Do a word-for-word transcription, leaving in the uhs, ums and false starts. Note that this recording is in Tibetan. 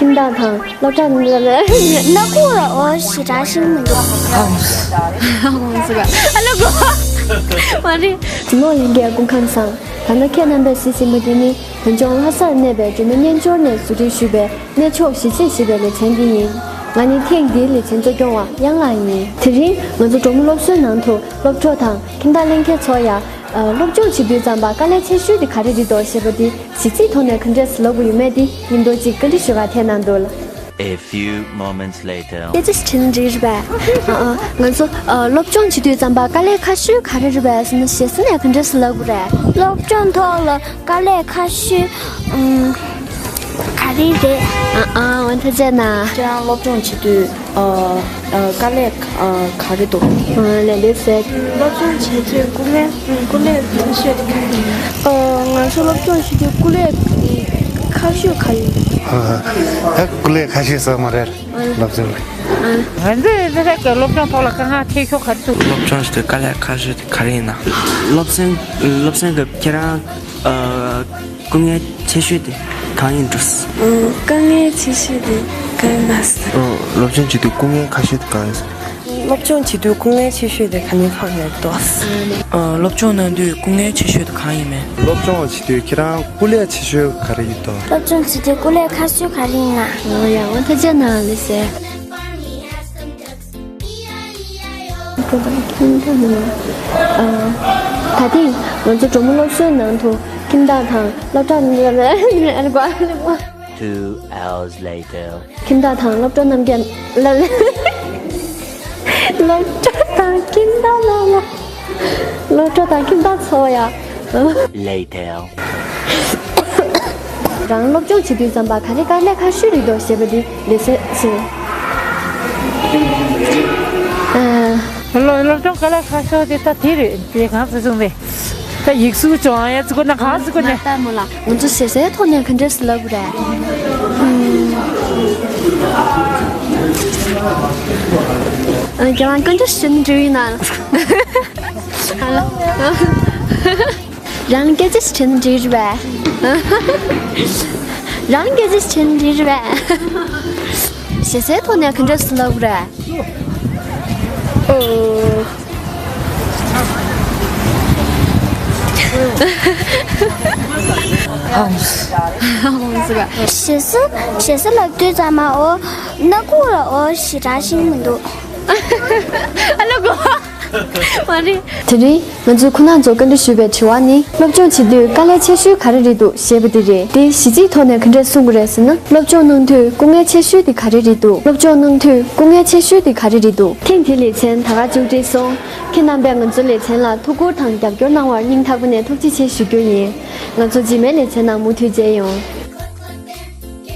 ཁྱིམ་བདག་དང་སློབ་གྲྭ་ནང་ལ། སྣ་ཁུག་ལ་འོ་ཞེ་དྲག་ཤེས་མི་འདུག་ཨ་ཧོང་སུ་ག་ཨ་ལ་གོ་མ་རེད། གཟིགས་མོ་ལྷན་རྒྱས་སྐུ་ཁམས་བཟང་། ད་ནི་ཁྱེད་རྣམ་པས་གཟིགས་བཞིན་པ་འདི་ནི་བོད་ལྗོངས་ལྷ་སར་གནས་པའི་སྒྲོལ་མ་རྣལ་འབྱོར་ནས་ཟུར་སྒྲིག་ཞུས་པའི་གནས་མཆོག་ཞི་བྱེད་ཞེས་པའི་ལེ་ཚན་འདི་ཡིན། ང་ནི་ཐེངས་འདིའི་ལེ་ཚན་གཙོ་སྐྱོང་བ་གཡང་ལགས་ཡིན། དེ་རིང་ང་ཚོ་གྲོགས་མོ་སློབ་གསོའི་ནང་དུ་སློབ་གྲོགས་དང་ཁྱིམ་བདག་ལྷན་རྒྱས་ཚོ་ཡ། ཨ། སློབ་སྦྱོང་བྱེད་དུས་ཙམ་པ་དཀའ་ལས་ཆེ་ཤོས་དེ་ག་རེ་རེད་འདུག་ཞེས་པ་འདི་གཟིགས་ཚིག་ཐོག་ནས་ག་འདྲས་ལབ་དགོས་ཡོད་མེད་དེ་མཉམ་དུ་གཅིག་བཀའ་འདྲི་ཞུ་ག་ཐད་གནང་འདུག་ལ། A few moments later. སྐད་ཆ་ཞིག་དྲིས་ན་འགྲིག་རེད་པས། ཨ་ཨ། ང་ཚོ་ཨ། སློབ་སྦྱོང་བྱེད་དུས་ཙམ་པ་དཀའ་ལས་ཁག་ཤོས་ག་རེ་རེད་པས་ཟེར་ན་ཞེ་ས་ནས་ག་འདྲས་ལབ་དགོས་རེད། སློབ་སྦྱོང་ཐོག་ལ་དཀའ་ལས་ཁག་ཤོས་ཨུམ། ག་རེ་རེད། ཨ་ཨ། འོ་ད་བྱས་ན། ཁྱེད་རང་སློབ་སྦྱོང་བྱེད་དུས། ཨ། ཨ། དཀའ་ལས། ཨ། ག་རེ་འདུག་ཨ། ལན་འདེབས་ཟེར། སློབ་སྦྱོང་བྱེད་དུས་སྐུ་ངལ། སྐུ་ལས་ཁག་ཤོས་དེ་ག་རེ་ཡིན། ཨ། ང་ཚོ་སློབ་སྦྱོང་བྱེད་དུས་སྐུ་ལས་ཁག་ཤོས་ག་རེ་ཡིན། ཨ། ད་སྐུ་ལས་ཁག་ཤོས་ཟེར་མ་རེད། སློབ་སྦྱོང་། ང་ཚོའི་ལྷ་སའི་སློབ་སྦྱོང་ཐོག་ལ་དཀའ་ངལ་ཆེ་ཤོས་ག་རེ་འདུག་སློབ་སྦྱོང་བྱེད་དུས་དཀའ་ལས་ཁག་ཤོས་དེ་ག་རེ་ཡིན་ན། སློབ་ཚན། སློབ་ཚན་གྱི་ཁྱེད་རང་། ཨ། སྐུ་ངལ་ཆེ་ཤོས་དེ་གང་ཡིན་འདུག་ཨ། དཀའ་ངལ་ཆེ་ཤོས་དེ་གང་ཡིན་ན། ཨ། སློབ་སྦྱོང་བྱེད་དུས་སྐུ་ངལ་ཁག་ཤོས་དེ་གང་ཡིན། སློབ་སྦྱོང་བྱེད་དུས་སྐུ་ངལ་ཆེ་ཤོས་དེ་གང་ཡིན་ཧ་གོ་མེད་དོ། ཨ། སློབ་སྦྱོང་གནང་དུས་སྐུ་ངལ་ཆེ་ཤོས་དེ་གང་ཡིན་མེད། སློབ་སྦྱོང་བྱེད་དུས་ཁྱེད་རང་སྐུ་ལས་ཆེ་ཤོས་ག་རེ་ཡིན་དོ། སློབ་སྦྱོང་བྱེད་དུས་སྐུ་ལས་ཁག་ཤོས་ག་རེ་ཡིན་ན། ཨ། ཡ། འོ་ད་བྱས་ན་ལགས་སེ། ཨ། ད་ཐེངས་ང་ཚོ་གྲོགས་མོ་སློབ་གསོའི་ནང་དུ་ཁྱིམ་བདག་དང་སློབ་གྲྭ། ཨ་ལ་གོ་ཨ་ལ་གོ Two hours later. ཁྱིམ་བདག་དང་སློབ་གྲོགས་རྣམས་ཀྱང་སློབ། སློབ་གྲོགས་དང་ཁྱིམ་བདག་ལ་ལ། སློབ་གྲོགས་དང་ཁྱིམ་བདག་ཚོ་ཡ། Later. རང་སློབ་སྦྱོང་བྱེད་དུས་ཙམ་པ་ག་རེ་དཀའ་ལས་ཁག་ཤོས་རེད་འདུག་ཞེས་པ་འདི་ལེ་ཚན་ཟེར། ཨ། སློབ་སློབ་སྦྱོང་དཀའ་ལས་ཁག་ཤོས་དེ་ད་དེ་རེད། དེ་གང་ཟེར་སོང་ནས། ད་ཡིག་གཟུགས་སྦྱོང་ཡ་ཚིག་གོ་ན་གང་ཟེར་གོ་ནས། ང་ལྟ་མོ་ལ་ང་ཚོ་ཟེར་སའི་ཐོག་ནས་ག་འདྲས་སུ་ལབ་དགོས་རེད། ཨ། ཁྱེད་རང་སྐད་ཆ་ཞིག་དྲིས་ན་འགྲིག་ཡིན་ན། རང་སྐད་ཆ་ཞིག་དྲིས་ན་འགྲིག་རེད་པས། རང་སྐད་ཆ་ཞིག་དྲིས་ན་འགྲིག་རེད་པས། ཟེར་སའི་ཐོག་ནས་ག་འདྲས་སུ་ལབ་དགོས་རེད། ཨོ། ཧང་སུ། ཧང་སུ་ག་ཞེ་ས་ཞེ་ས་ལབ་དུས་ཙམ་མ་འོ། སྣ་ཁུག་ལ་འོ་ཞེ་དྲག་ཤེས་མི་འདུག་ཨ་ལ་གོ་མ་རེད། དེ་རིང་ང་ཚོས་ཁོང་རྣམ་ཚོར་བཀའ་འདྲི་ཞུས་པའི་དྲི་བ་ནི། སློབ་སྦྱོང་བྱེད་དུས་དཀའ་ལས་ཆེ་ཤོས་ག་རེ་རེད་འདུག་ཞེས་པ་དེ་རེད། དེ་གཞི་རྩའི་ཐོག་ནས་ག་འདྲས་གསུང་དགོས་རེད་ཟེར་ན། སློབ་སྦྱོང་གནང་དུས་སྐུ་ངལ་ཆེ་ཤོས་དེ་ག་རེ་རེད་འདུག་སློབ་སྦྱོང་གནང་དུས་སྐུ་ངལ་ཆེ་ཤོས་དེ་ག་རེ་རེད་འདུག་ཐེངས་འདིའི་ལེ་ཚན་ད་ག་མཇུག་སྒྲིལ་སོང་། ཁྱེད་རྣམ་པས་ང་ཚོའི་ལེ་ཚན་ལ་ཐུགས་ཁུར་དང་རྒྱབ་སྐྱོར་གནང་བར་སྙིང་ཐག་པ་ནས་ཐུགས་རྗེ་ཆེ་ཞུ་རྒྱུ་ཡིན། ང་ཚོ་རྗེས་མའི་ལེ་ཚན་ནང་མུ་མཐུད་མཇལ་ཡོང་།